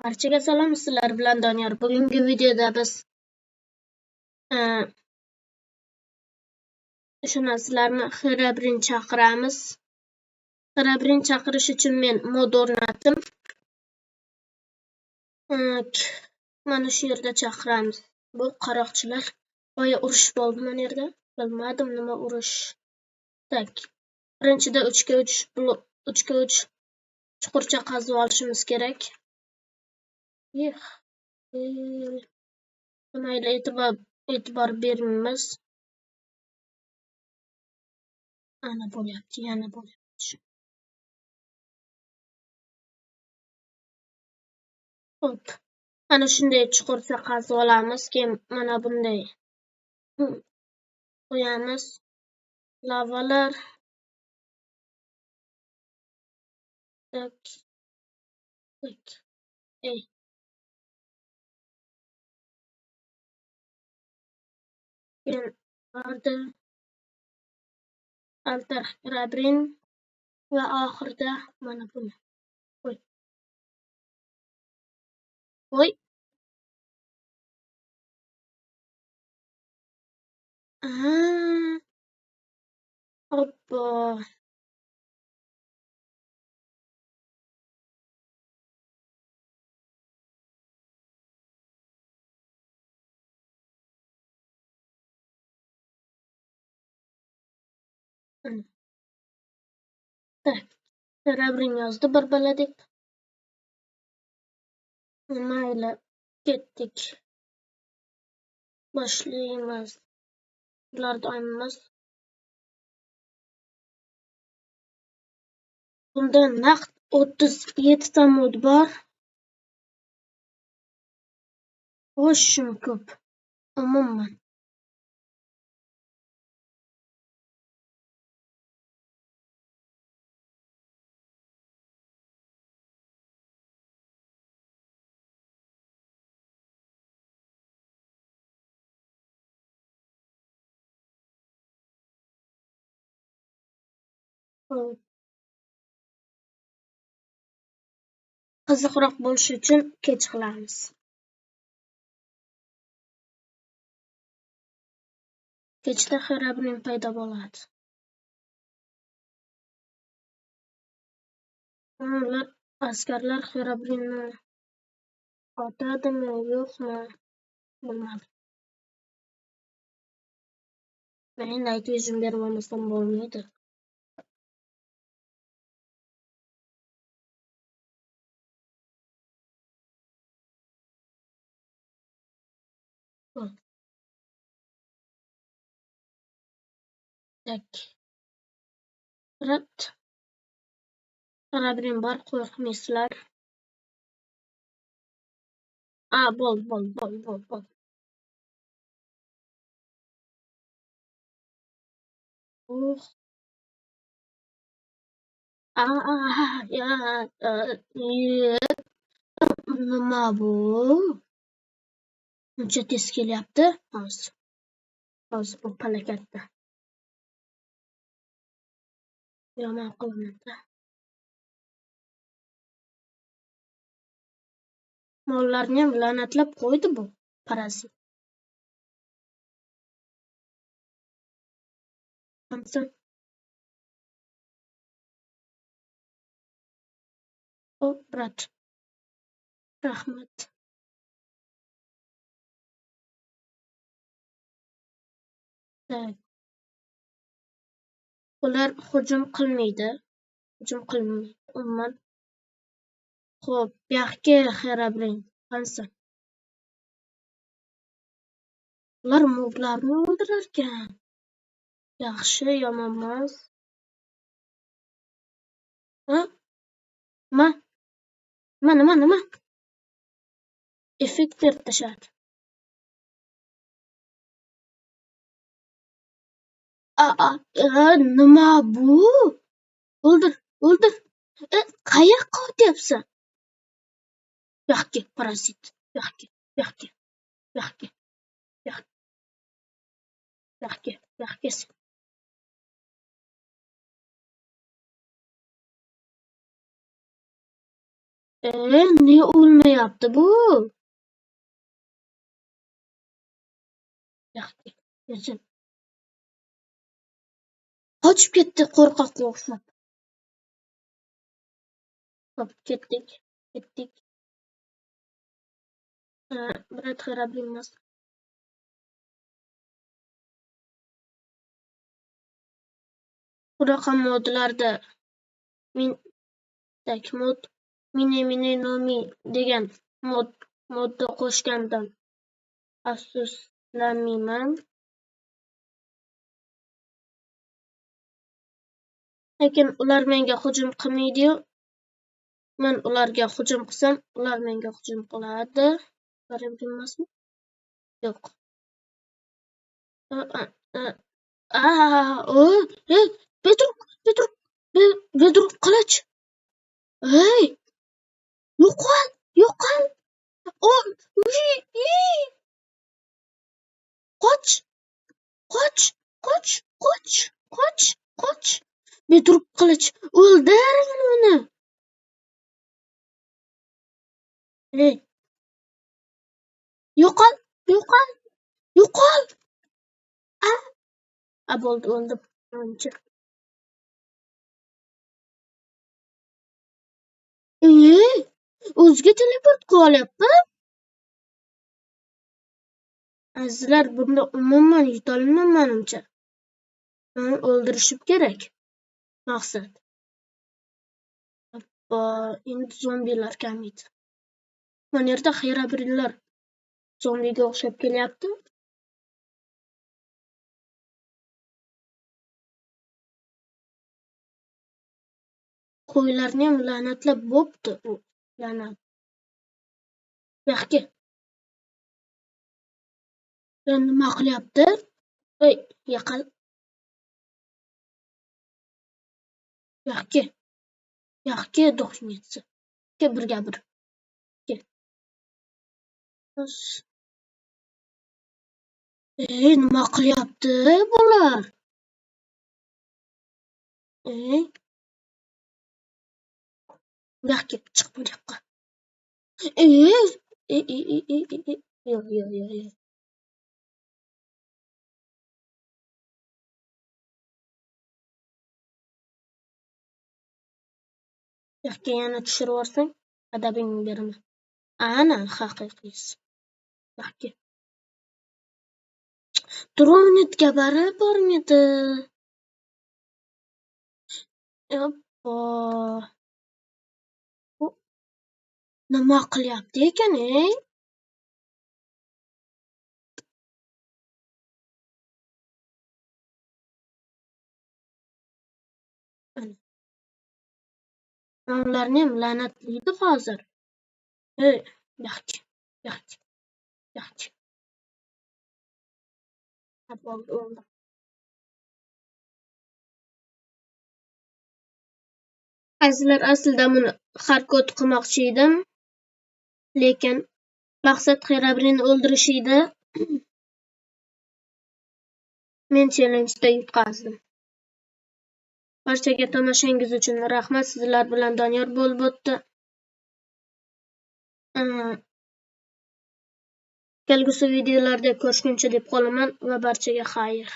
Barchaga salom, sizlar bilan Doniyor. Bugungi videoda biz ishonasizlarmi, Herobrine chaqiramiz. Herobrine chaqirish uchun men mod o'rnatdim. Mana shu yerda chaqiramiz. Bu qaroqchilar boya urush bo'ldi mana yerda. Bilmadim nima urush. Tak. Birinchida 3 ga 3 chuqurcha qazib olishimiz kerak. Mayli, e'tibor bermaymiz. Ana bo'lyapti, yana bo'lyapti. Xo'p, mana shunday chuqurcha qazib olamiz, keyin mana bunday qo'yamiz. Lavalar. Tak. Tak. Ey. Keyin orada altar Herobrine va oxirida mana buni. Qo'y. Qo'y. Hoppa. Tak. Herobrine yozdi bir bala deb. Mayli, ketdik. Boshlaymiz. Bularni olamiz. Bunda naqd 37 ta mod bor. Xo'shim ko'p. Umuman. Qiziqroq bo'lishi uchun kech qilamiz. Kechda Herobrine paydo bo'ladi. Ular askarlar Herobrine otadimi, yo'qmi bilmadim. Men night vision berib olmasam bo'lmaydi. Tak. Rat. Herobrine bor, qo'rqmaysizlar. A, bo'l, bo'l, bo'l, bo'l, bo'l. Oh. A, ya, nima bu? Uncha tez kelyapti. Hozir. Hozir bu palakatda. Yomon qilaman-da. Mollarni ham la'natlab qo'ydi bu parazit. O, brat. Rahmat. Tak. Ular hujum qilmaydi. Hujum qilmaydi umuman. Xo'p, bu yoqqa Herobrine qansa. Ular moblarni o'ldirar ekan. Yaxshi, yomon emas. Ha? Nima? Nima, nima, nima? Effekt berib tashladi. Nima bu? O'ldir, o'ldir. Qayoqqa otyapsan? Bu yoqqa, parazit. Bu yoqqa, bu yoqqa, bu yoqqa, bu yoqqa, bu yoqqa sen. Ne o'lmayapti bu? Yaxshi, yursin. Qochib ketdi qo'rqoqqa o'xshab. Hop, ketdik, ketdik. Brat Herobrine emas. Bunaqa modlarda men tak mod mini mini nomi degan modda qo'shgandim. Afsuslanmayman. Lekin ular menga hujum qilmaydi-yu. Men ularga hujum qilsam, ular menga hujum qiladi. Herobrine emasmi? Yo'q. Bedrock, Bedrock, Bedrock qilich. Ey! Yo'qol, yo'qol. Qoch, qoch, qoch, qoch, qoch, qoch. Bedrock qilich. O'ldir uni. Ey! Yo'qol, yo'qol, yo'qol. A bo'ldi, o'ldim. Ancha. O'ziga teleport qilib olyapti. Azizlar, bunda umuman yutolmayman menimcha. Meni o'ldirishim kerak. Maqsad. Oppa, endi zombilar kamaydi. Mana yerda Herobrinelar zombiga o'xshab kelyapti. Qo'ylarni ham la'natlab bo'pti u. La'nat. Yaxshi. Nima qilyapti? Ey, yaqin. Yaxshi. Yaxshi do'xnitsi. Ke birga bir. Ke. Ey, nima qilyapti bular? Ey. Yaxshi, chiq bu yoqqa. Ey, ey, ey, ey, ey. Yo'q, yo'q, yo'q, yo'q. Yaxshi, yana tushirib yuborsang, adabingni beraman. Ana haqiqiysi. Yaxshi. Dronetga barib bormidi? Oppa. Nima qilyapti ekan, ey? Ularni ham la'natlaydi hozir. Ey, yaxshi, yaxshi, yaxshi. Bo'ldi, o'ldim. Azizlar, aslida buni hardcore qilmoqchi edim. Lekin maqsad Herobrine o'ldirish edi. Men challenge'da yutqazdim. Barchaga tomoshangiz uchun rahmat. Sizlar bilan Doniyor bo'lib o'tdi. Kelgusi videolarda ko'rishguncha deb qolaman va barchaga xayr.